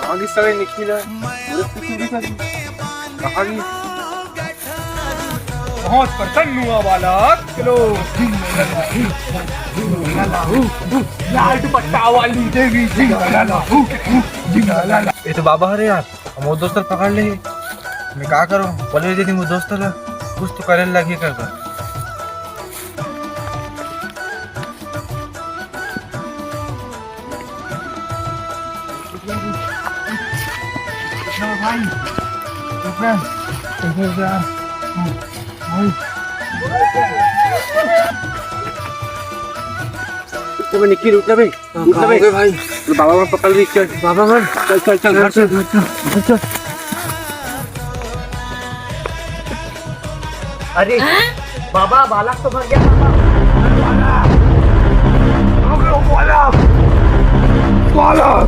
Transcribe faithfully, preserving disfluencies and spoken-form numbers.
आगे साले निकली ना। कहाँ गई? बहुत प्रसन्न हुआ बालक। चलो। लाल दुपट्टा वाली देवी जी। ये तो बाबा हरे यार, हम वो दोस्त पकड़ ले। मैं का करूँ? बोले दे दिन वो दोस्त ला, कुछ तो करे लगे कर। भाई, भाई, तो मैं निक्की रुक ना भाई। हाँ, रुक ना कहाँ भाई। हो गए भाई? तो बाबा मन पकड़ ली, चल। बाबा मन? चल, चल, चल, घर चल, चल। घर चल, घर चल। अरे, बाबा, बालक तो मर गया, बाबा। बालक, बालक, बालक।